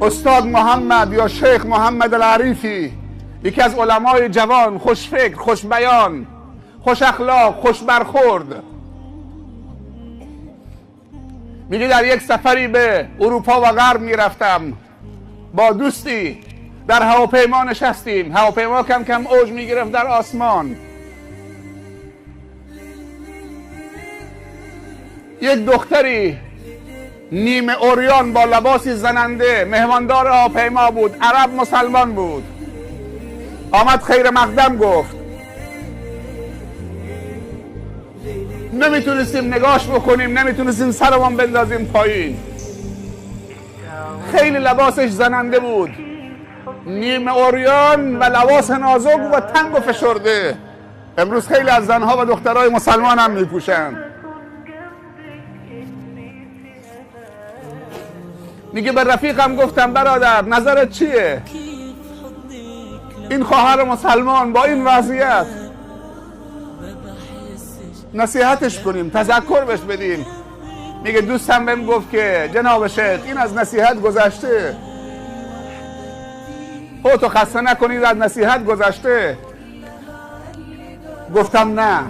استاد محمد یا شیخ محمد العریفی، یکی از علمای جوان، خوشفکر، خوشبیان، خوش اخلاق، خوش برخورد، میگه در یک سفری به اروپا و غرب میرفتم با دوستی، در هواپیما نشستیم. هواپیما کم کم اوج میگرفت در آسمان. یک دختری نیمه عریان با لباسی زننده، مهماندار هواپیما بود، عرب مسلمان بود، آمد خیر مقدم گفت. نمیتونستیم نگاش بکنیم، نمیتونستیم سرمان بندازیم پایین. خیلی لباسش زننده بود، نیمه عریان و لباس نازک و تنگ و فشرده. امروز خیلی از زنها و دخترای مسلمان هم میپوشن. میگه به رفیقم گفتم برادر نظرت چیه؟ این خواهر مسلمان با این وضعیت نصیحتش کنیم، تذکر بهش بدیم. میگه دوستم بهم گفت که جناب شیخ این از نصیحت گذشته، خودتو خسته نکنید، از نصیحت گذشته. گفتم نه.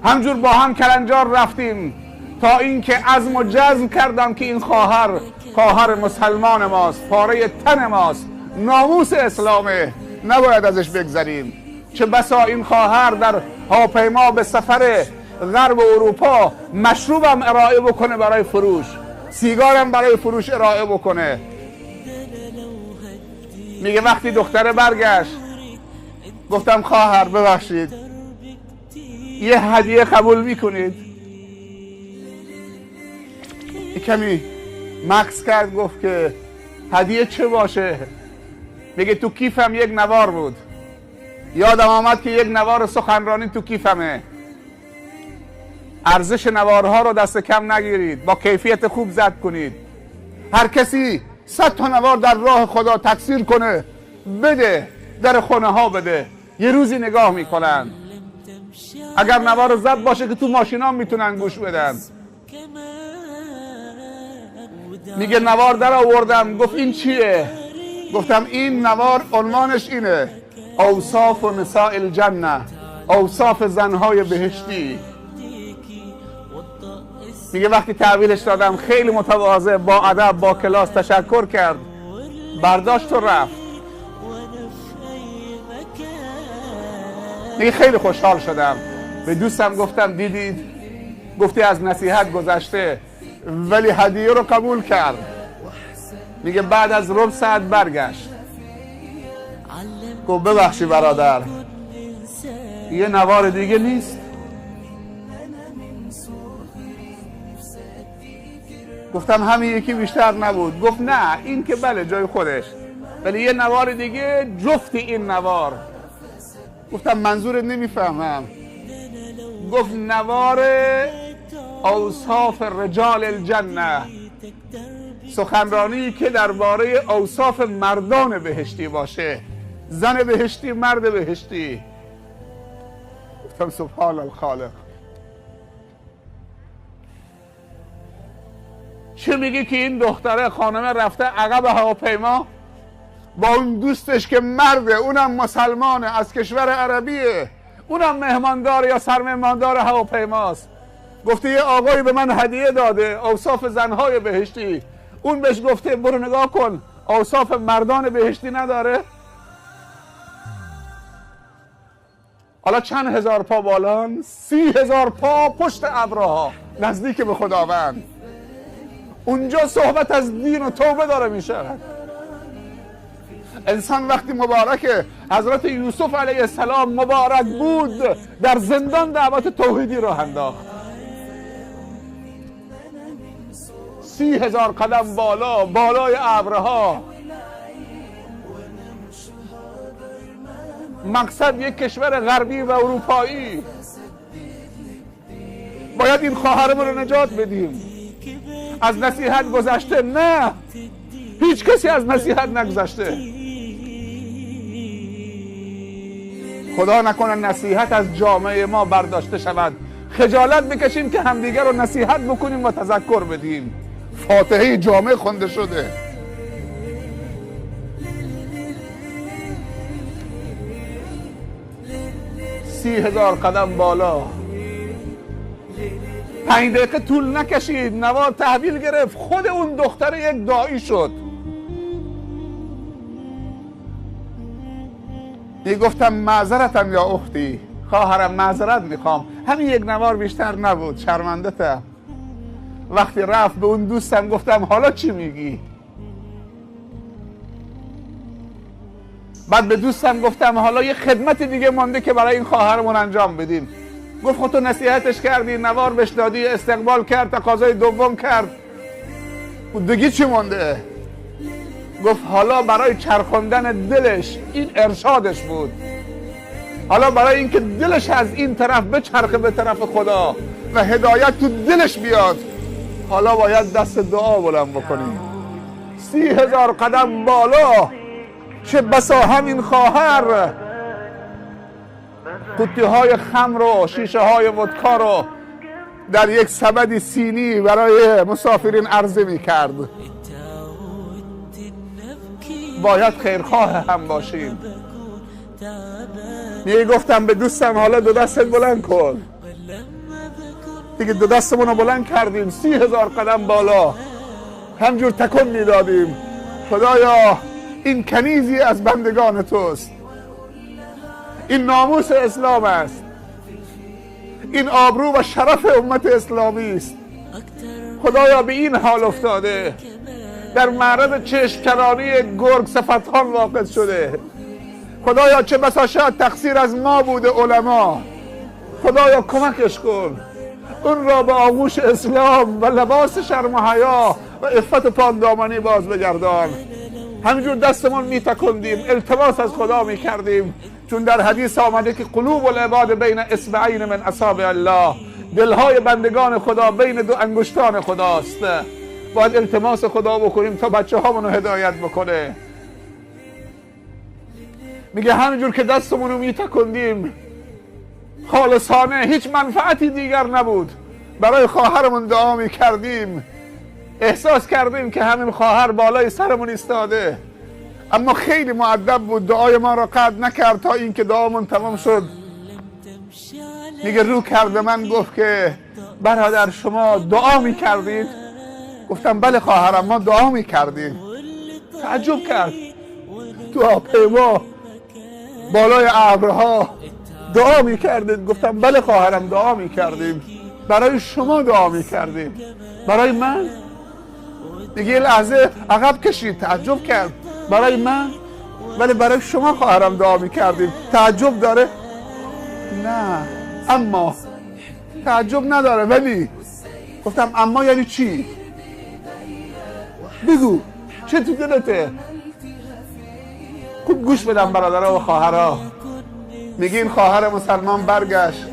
همجور با هم کلنجار رفتیم تا اینکه عزم و جزم کردم که این خواهر، خواهر مسلمان ماست، پاره تن ماست، ناموس اسلامه، نباید ازش بگذریم. چه بسا این خواهر در هواپیما به سفر غرب اروپا مشروبم ارائه بکنه برای فروش، سیگارم برای فروش ارائه بکنه. میگه وقتی دختره برگشت گفتم خواهر ببخشید یه هدیه قبول میکنید؟ کمی مکث کرد، گفت که هدیه چه باشه؟ میگه تو کیفم یک نوار بود، یادم آمد که یک نوار سخنرانی تو کیفمه. ارزش نوارها رو دست کم نگیرید، با کیفیت خوب زد کنید. هر کسی 100 تا نوار در راه خدا تکثیر کنه بده، در خونه ها بده، یه روزی نگاه میکنن. اگر نوار زد باشه که تو ماشینا میتونن گوش بدن. میگه نوار در آوردم، گفت این چیه؟ گفتم این نوار عنوانش اینه، اوصاف نساء الجنه، اوصاف زنهای بهشتی. میگه وقتی تحویلش دادم خیلی متواضع، با ادب، با کلاس تشکر کرد، برداشت و رفت. میگه خیلی خوشحال شدم. به دوستم گفتم دیدید؟ گفتی از نصیحت گذشته، ولی هدیه رو قبول کرد. میگه بعد از ربع ساعت برگشت، گفت ببخشی برادر یه نوار دیگه نیست؟ گفتم همین یکی بیشتر نبود. گفت نه این که بله جای خودش، ولی یه نوار دیگه جفتی این نوار. گفتم منظورت نمیفهمم. گفت نوار اوصاف رجال الجنه، سخنرانی که درباره اوصاف مردان بهشتی باشه، زن بهشتی، مرد بهشتی. گفتم سبحان الخالق. چه میگی که این دختره خانمه رفته عقب هواپیما با اون دوستش که مرده، اونم مسلمانه، از کشور عربیه، اونم مهماندار یا سرمهماندار هواپیماست. گفته یه آقایی به من هدیه داده اوصاف زنهای بهشتی، اون بهش گفته برو نگاه کن اوصاف مردان بهشتی نداره. حالا چند هزار پا بالان، 30,000 پا پشت ابرها، نزدیک به خداوند. اونجا صحبت از دین و توبه داره میشه. انسان وقتی مبارکه، حضرت یوسف علیه السلام مبارک بود، در زندان دعوت توحیدی راه انداخت. 30,000 قدم بالا، بالای ابرها. مقصد یک کشور غربی و اروپایی. باید این خواهرمون رو نجات بدیم. از نصیحت گذشته؟ نه، هیچ کسی از نصیحت نگذشته. خدا نکنه نصیحت از جامعه ما برداشته شود. خجالت بکشیم که همدیگر رو نصیحت بکنیم و تذکر بدیم. فاتحه جامعه خونده شده. 30,000 قدم بالا. 5 دقیقه طول نکشید نوار تحویل گرفت، خود اون دختر یک داعی شد. گفتم معذرتم یا اختی، خواهرم معذرت میخوام، همین یک نوار بیشتر نبود، شرمنده تم. وقتی رفت به اون دوستم گفتم حالا چی میگی؟ بعد به دوستم گفتم حالا یه خدمت دیگه مانده که برای این خواهرمون انجام بدیم. گفت خودتو نصیحتش کردی، نوار بهش دادی، استقبال کرد، تقاضای دوم کرد، دیگه چی مانده؟ گفت حالا برای چرخوندن دلش، این ارشادش بود، حالا برای اینکه دلش از این طرف بچرخه به طرف خدا و هدایت تو دلش بیاد، حالا باید دست دعا بلند بکنیم. 30,000 قدم بالا، چه بسا همین خواهر قوطی های خمر و شیشه های ودکا رو در یک سبد سینی برای مسافرین عرضه می کرد. باید خیرخواه هم باشیم. می گفتم به دوستم حالا دو دستت بلند کن. دیگه دو دستمون رو بلند کردیم، 30,000 قدم بالا، همجور تکون میدادیم. خدایا این کنیزی از بندگان توست، این ناموس اسلام است، این آبرو و شرف امت اسلامی است. خدایا به این حال افتاده، در معرض چشم چرانی گرگ صفتان واقع شده. خدایا چه بسا شاید تقصیر از ما بوده علما، خدایا کمکش کن، اون را به آغوش اسلام و لباس شرم و حیا و عفت پاکدامنی باز بگردان. همینجور دستمون میتکندیم، التماس از خدا میکردیم، چون در حدیث آمده که قلوب العباد بین اصبعین من اصابع الله، دلهای بندگان خدا بین دو انگشتان خداست. باید التماس خدا بکنیم تا بچه هامونو هدایت بکنه. میگه همینجور که دستمونو میتکندیم خالصانه، هیچ منفعتی دیگر نبود، برای خواهرمون دعا میکردیم، احساس کردیم که همین خواهر بالای سرمون ایستاده، اما خیلی مؤدب بود، دعای ما را قطع نکرد تا اینکه دعامون تمام شد. میگه رو کرد به من گفت که برادر شما دعا میکردید؟ گفتم بله خواهرم ما دعا میکردیم. تعجب کرد، تو هواپیما بالای ابرها دعا میکردید؟ گفتم بله خواهرم دعا میکردیم، برای شما دعا میکردیم. برای من؟ دیگه لحظه عقب کشید، تعجب کرد، برای من؟ ولی برای شما خواهرم دعا میکردیم. تعجب داره؟ نه، اما تعجب نداره. ولی گفتم اما یعنی چی؟ بگو چه تو دلته؟ خوب گوش بدم برادرها و خواهرها. میگه این خواهر مسلمان برگشت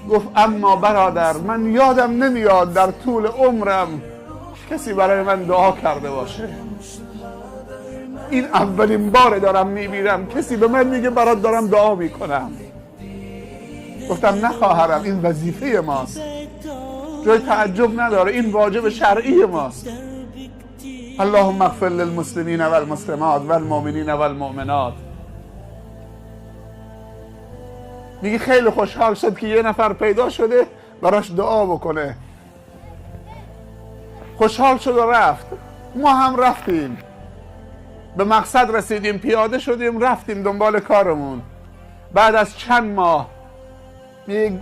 گفت اما برادر من یادم نمیاد در طول عمرم کسی برای من دعا کرده باشه. این اولین باره دارم میبینم کسی به من میگه برات دارم دعا میکنم. گفتم نه خواهرم، این وظیفه ماست، جای تعجب نداره، این واجب شرعی ماست. اللهم اغفر للمسلمین والمسلمات والمؤمنین والمؤمنات. میگه خیلی خوشحال شد که یه نفر پیدا شده براش دعا بکنه. خوشحال شد و رفت. ما هم رفتیم، به مقصد رسیدیم، پیاده شدیم، رفتیم دنبال کارمون. بعد از چند ماه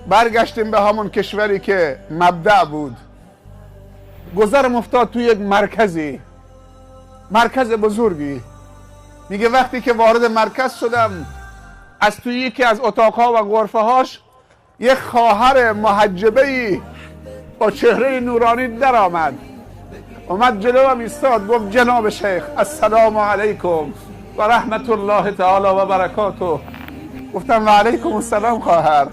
برگشتیم به همون کشوری که مبدأ بود. گذرم افتاد توی یک مرکزی، مرکز بزرگی. میگه وقتی که وارد مرکز شدم، از توی یکی از اتاقها و غرفه هاش یک خواهر محجبه‌ای با چهره نورانی در آمد. اومد جلوم ایستاد، گفت جناب شیخ السلام علیکم و رحمت الله تعالی و برکاته. گفتم و علیکم السلام خواهر.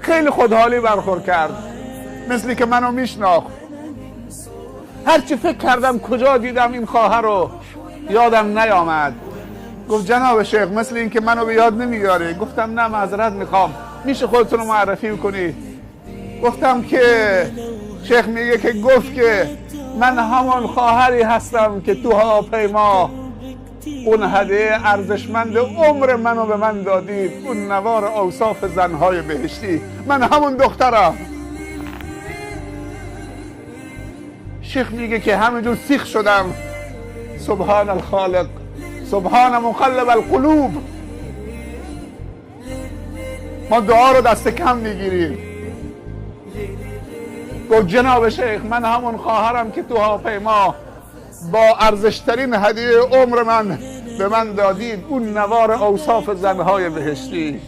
خیلی خودحالی برخورد کرد، مثلی که منو میشناخت. هرچی فکر کردم کجا دیدم این خواهر رو یادم نیامد. گفت جناب شیخ مثل این که منو به یاد نمیاره. گفتم نه معذرت میخوام، میشه خودتون رو معرفی کنی؟ گفتم که شیخ میگه که گفت که من همان خواهری هستم که تو هواپیما اون هدیه ارزشمند عمر منو به من دادید، اون نوار اوصاف زنهای بهشتی، من همون دخترم. شیخ میگه که همینجور سیخ شدم. سبحان الخالق، سبحان مقلب القلوب. ما دعا رو دست کم میگیریم. گفت جناب شیخ من همون خواهرم که تو هواپیما با ارزشترین هدیه عمر من به من دادید، اون نوار اوصاف زنهای بهشتی.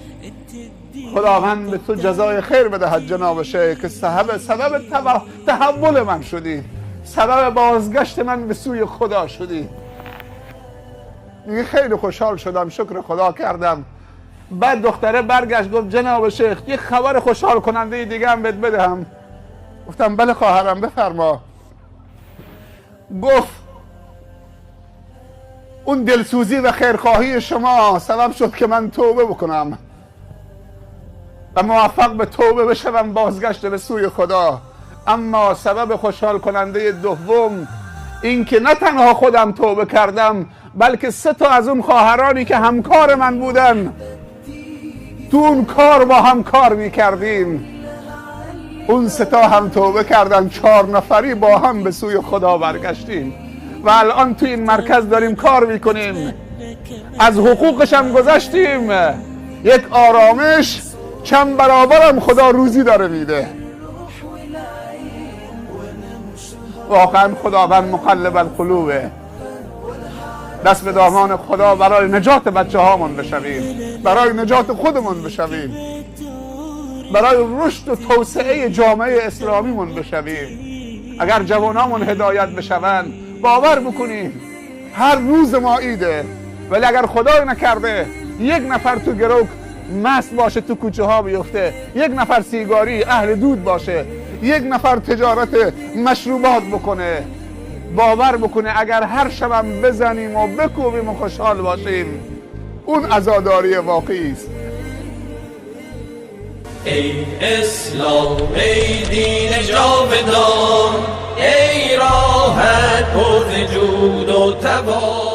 خداوند به تو جزای خیر بدهد جناب شیخ که سبب تحول من شدی، سبب بازگشت من به سوی خدا شدی. میگه خیلی خوشحال شدم، شکر خدا کردم. بعد دختره برگشت گفت جناب شیخ یه خبر خوشحال کننده دیگه هم بهت بدهم. گفتم بله خواهرم بفرما. گفت اون دلسوزی و خیرخواهی شما سبب شد که من توبه بکنم و موفق به توبه بشوم، بازگشت به سوی خدا. اما سبب خوشحال کننده دوم این که نه تنها خودم توبه کردم، بلکه 3 تا از اون خواهرانی که همکار من بودن، تو اون کار با هم کار میکردیم، اون 3 تا هم توبه کردن. 4 نفری با هم به سوی خدا برگشتیم و الان تو این مرکز داریم کار میکنیم. از حقوقش هم گذشتیم، یک آرامش چند برابرم خدا روزی داره میده. واقعا خداوند مقلب القلوبه. دست به دامان خدا برای نجات بچه هامون بشویم، برای نجات خودمون بشویم، برای رشد و توسعه جامعه اسلامیمون بشویم. اگر جوانامون هدایت بشوند، باور بکنیم هر روز ما عیده. ولی اگر خدای نکرده یک نفر تو گروک مست باشه، تو کوچه ها بیفته، یک نفر سیگاری اهل دود باشه، یک نفر تجارت مشروبات بکنه، باور بکنه اگر هر شبم بزنیم و بکوبیم و خوشحال باشیم، اون عزاداری واقعی است. ای اسلام، ای دین جاودان، ای راحت پر جود و توان.